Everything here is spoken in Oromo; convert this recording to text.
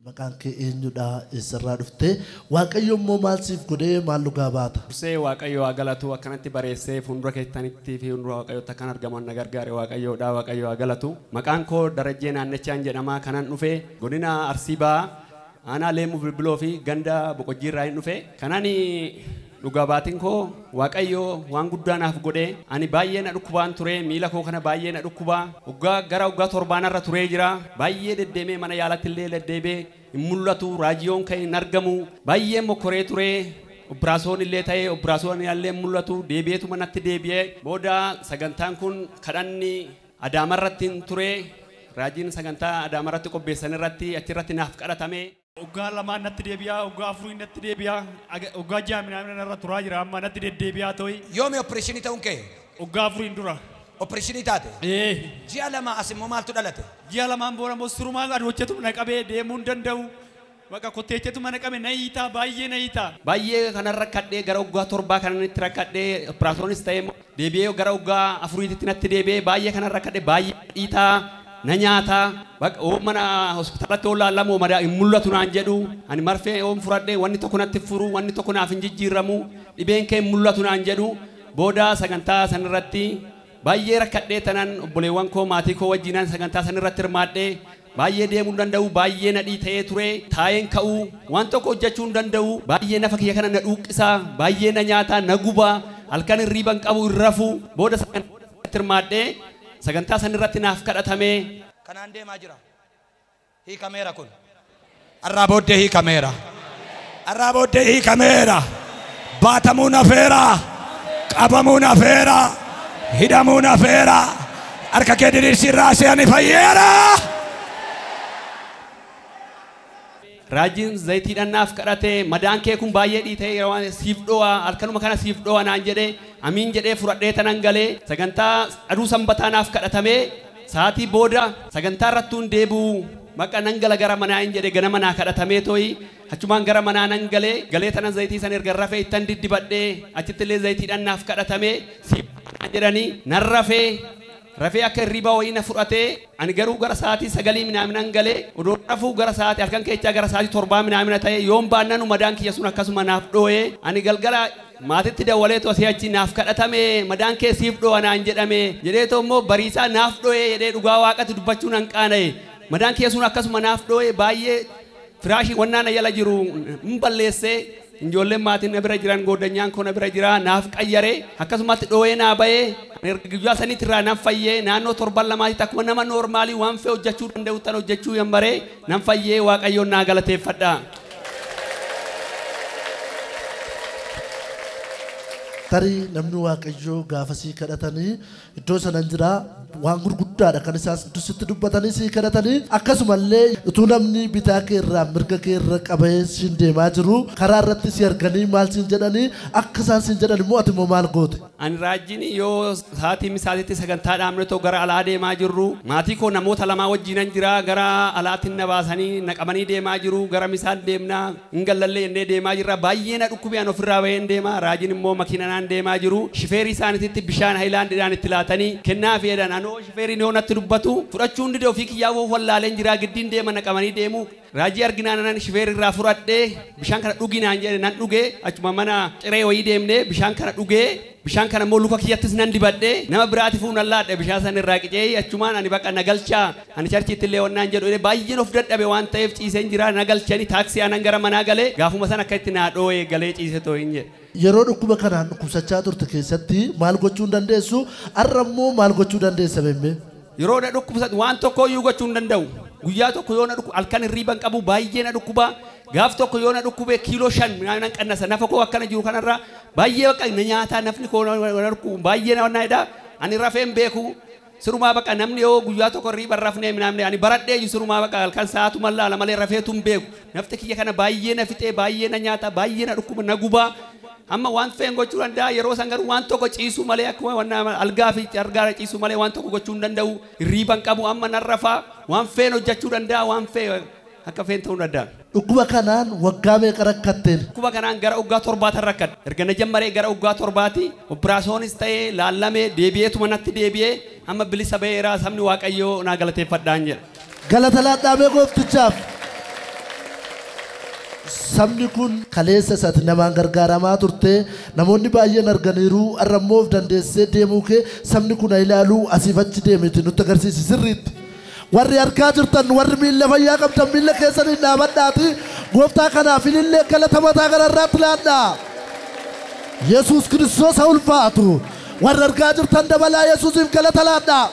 Maqaan kee eenyudha? Eessarraa dhufte? Waaqayyo immoo maal siif godhee maal dhugaa baata? Dursee Waaqayyo haa galatu, akkanatti bareessee fuuldura keessanitti fi fuuldura Waaqayyootti akkan argaman na gargaare Waaqayyoodha. Waaqayyo haa galatu. Maqaan koo Darajjee Naannechaan jedhama. Kanan dhufe godina Arsii Bahaa aanaa Leemuu Bilbiloo fi ganda Boqojjiirraa hin dhufe. Kanan dhugaa baatiin koo Waaqayyo waan guddaa naaf godhe. Ani baay'ee na dhukkubaan ture, miila koo kana baay'ee na dhukkubaa. Waggaa gara waggaa torbaanarra turee jira. Baay'ee deddeemee mana yaalatti illee deddeebee hin mul'atu, raajiyoon kan hin argamu. Baay'ee mokkoree ture. Obbiraasoon illee ta'ee obbiraasoon illee hin mul'atu. Deebi'eetu manatti deebi'ee. Booda sagantaan kun kadhanni Adaamarratti hin ture. Raajiin sagantaa Adaamarratti qopheessan irratti achirratti naaf kadhatame. Waggaa lamaan natti deebi'aa, waggaa afurii natti deebi'aa, waggaa ja'a minaamin irra turaa jira, amma natti deddeebi'aa to'i. Yoomi opereeshinii ta'uun kee? Waggaa afuriin dura. Opereeshinii taate? Ee. Ji'a lama as immoo maaltu dhalate? Ji'a lamaan booda immoo sirumaa adoochetu na qabee deemuu hin danda'u. Bakka kotteechetu mana qabe na hiitaa, baay'ee na hiitaa. Baay'ee kanan rakkadhee gara waggaa torbaa kanan itti rakkadhee operaasoonis ta'ee deebi'ee gara waggaa afuriitti natti deebi'ee baay'ee kanan rakkadhee baay'ee dhiitaa. Na nyaata bakka oo mana hospitaalatti oo laallamu madaa hin mul'atu naan jedhu. Ani marfee oon fudhadhee wanni tokko natti furu, wanni tokko naaf hin jijjiiramu, dhibeen kee hin mul'atu naan jedhu. Booda sagantaa sanarratti baay'ee rakkadhee tanan obboleewwan koo maatii koo wajjinan sagantaa sanarratti hirmaadhee baay'ee deemuu hin danda'u, baay'ee nadhii ta'ee ture, taa'een ka'uu, waan tokko hojjechuu hin danda'u, baay'ee nafa kiyya kana na dhuuqqisaa, baay'ee na nyaata, na gubaa, halkan hirriiba hin qabu, hin rafu. Booda sagantaa hirmaadhee sagantaa sanarratti naaf kadhatame. Kanaan deemaa jira. Hiikameera kun. Har'aa booddee hiikameera. Har'aa booddee hiikameera. Baatamuun hafeera. Qabamuun hafeera. Hidhamuun hafeera. Harka kee diriirsi raasee ani fayyeera. Raajiin zayitiidhaan naaf kadhate, madaan kee kun baay'ee dhiitee yeroo waan siif dho'a, halkanuma kana siif dho'a naan jedhee, amiin jedhee fudhadhee tanan galee, sagantaa aduu sanbataa naaf kadhatame, sa'aatii booda sagantaa irrattuu hin deebi'u, bakka nan gala gara manaa hin jedhee ganama naa kadhatamee to'i, achumaan gara manaa nan galee, galee tanan zayitii san erga rafee ittan diddibadhee, achitti illee zayitiidhaan naaf kadhatame, siif naan jedhanii, nan rafee, rafee akka hirriibaa wayii na fudhatee, ani garuu gara sa'aatii sagalii minaaminan galee, odoo rafuu gara sa'aatii halkan keessaa gara sa'aatii torbaa minaamina ta'e, yoon baannanu madaan kiyya sun akkasuma naaf dhoo'ee, ani galgala maatitti dawwaleetu asii achi naaf kadhatame, madaan kee siif dhoo'a naan jedhame, jedheetu immoo bariisaa naaf dhoo'ee jedhee dhugaa waaqatti dubbachuu nan qaana'e. Madaan kiyya sun akkasuma naaf dhoo'ee baay'ee firaashii wannaan na jala jiru hin balleessee, ijoolleen maatiin na bira jiran gooddanyaan koo na bira jira naaf qayyaree akkasumatti dhoo'ee naa ba'ee, guyyaa saniitti irraa nan fayyee, naannoo torban lamaatitti akkuma nama noormaalii waan fe'e hojjechuu danda'u tan hojjechuu hin baree nan fayyee Waaqayyoon naa galateeffadha. Tarii namni Waaqayyoo gaafa sii kadhatanii iddoo sana jira waan gurguddaadha kan isaan sitti dubbatanii sii kadhatanii, akkasumallee utuu namni bitaa kee irraa mirga kee irra qabee siin deemaa jiru karaa irratti si arganii maal siin jedhanii akka isaan siin jedhan immoo ati immoo maal goote? Ani raajiin yoo sa'aatii misaatitti sagantaa dhaabne too gara alaa deemaa jirru, maatii koo namoota lamaa wajjinan jira, gara alaatti na baasanii na qabanii deemaa jiru, gara misaan deemnaa hin gallallee jennee deemaa jirra, baay'ee na dhukkubee an ofirraa baheen deema, raajiin immoo makiinaan deemaa jiru, shifeerii isaaniitti bishaan haayilaandiidhaan itti laatanii kennaa fi jedhan, anoo shifeeriin yoo natti dubbatu fudhachuun dide ofii kiyyaa wallaaleen jira, giddiin deema na qabanii deemu, raajii arginaan anan shifeerii irraa fudhadhee bishaan kana dhuginaan jedhe nan dhugee, achuma mana ciree wayii deemnee bishaan kana dhugee, bishaan kana immoo luka kiyyattis nan dibadhee nama biraatiif nan laadhe bishaan san irraa qicee, achumaan ani bakka na galchaa ani charchiitti illee wannaan jedhu baay'een of dadhabe waan ta'eef ciiseen jira, na galchanii taaksii anan gara manaa galee gaafuma san akka itti naa dhoo'ee galee ciise too hin jedhe. Yeroo dhukkuba kanaan dhukkubsachaa turte keessatti maal gochuu hin dandeessu? Har'a immoo maal gochuu dandeessa beemmee? Yeroo na dhukkubsatu waan tokko iyyuu gochuu hin danda'u. Guyyaa tokko yoo na dhukkuba halkan hirriiba hin qabu baay'ee na dhukkuba. Gaaf tokko yoo na dhukkube kiiloo 5 nan qannasa nafa koo akkana jiru kanarra baay'ee bakka na nyaataa nafni koo na dhukkubu baay'ee na jedha. Ani rafee hin beeku. Sirumaa bakka namni yoo guyyaa tokko hirriiba hin rafnee minaamne ani baradhee jiru sirumaa bakka halkan sa'aatuma laala malee rafeetu hin beeku. Nafti kiyya kana baay'ee na fixee baay'ee na nyaata baay'ee na dhukkuba na gubaa. Amma waan fe'en gochuu danda'a yeroo san garuu waan tokko ciisuu malee akkuma waan algaa fi argaa ciisuu malee waan tokko gochuu hin danda'u. Hirriiba hin qabu amma nan rafaa waan fe'en hojjechuu danda'a waan fe'e akka fe'en ta'uu danda'a. Dhukkuba kanaan waggaa meeqa rakkatteen? Dhukkuba kanaan gara waggaa torbaatan rakkadhe. Erga na jammaree gara waggaa torbaati operaasoonis ta'ee laallamee deebi'eetuma natti deebi'ee amma bilisa ba'eera sabni Waaqayyoo naa galateeffadhaan jedha. Galata laadhaamee gooftichaaf. Sabni kun kaleessa isaati namaan gargaaramaa turte, namoonni baay'een arganiiru. Har'a immoo of dandeessee deemuu kee sabni kun haa ilaaluu. Asiif achi deemiti nutti agarsiisi sirriitti. Warri argaa jirtan, warri miilla fayyaa qabdan, miilla keessaniin dhaabadhaati gooftaa kanaaf ilillee galata mataa gararraatti laadhaa. Yesuus Kiristoos haa ulfaatu. Warri argaa jirtan dabalaa Yesuusiif galata laadhaa.